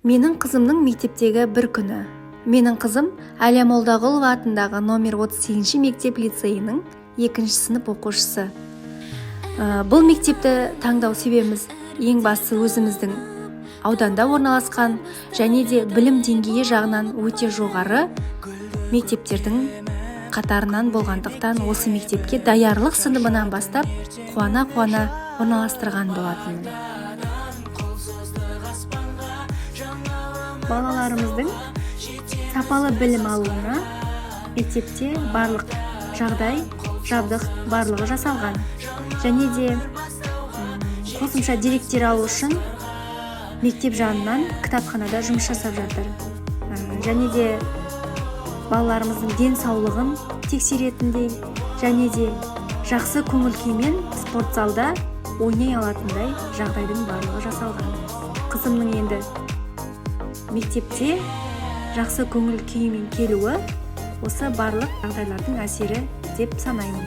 Менің қызымның мектептегі бір күні. Менің қызым Әлия Молдағұлова атындағы номер 38 мектеп лицейінің екінші сынып оқушысы. Бұл мектепті таңдау себебіміз ең бастысы өзіміздің ауданда орналасқан және де білім деңгейі жағынан өте жоғары мектептердің қатарынан болғандықтан, осы мектепке даярлық сыныбынан бастап қуана-қуана орналастырған болатынмын. Балаларымыздың сапалы білім алуына мектепте барлық жағдай, жабдық барлығы жасалған. Және де қосымша деректер алу үшін мектеп жанынан кітапханада жұмыс жасап жатыр. Және де балаларымыздың денсаулығын тексеретіндей және де жақсы көңіл күймен спорт залда ойнай алатындай жағдайдың барлығы жасалған. Қызымның енді мектепте жақсы көңіл күймен келуі осы барлық жағдайлардың әсері деп санаймын.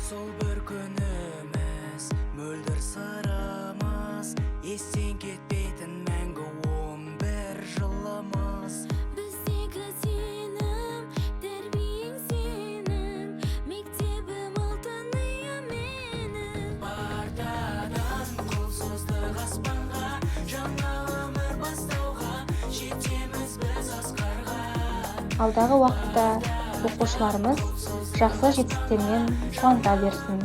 Сол бір күніміз, мөлдір сырымыз, естен кетпейтін мәңгі 11 жылымыз. Біздегі сенім, тәрбиең сенің, мектебім, алтын ұям менің. Партадан қол создық аспанға, жаңа өмір бастауға, жетеміз біз асқарға. Алдағы уақытта оқушыларымыз жақсы жетістіктермен қуанта берсін.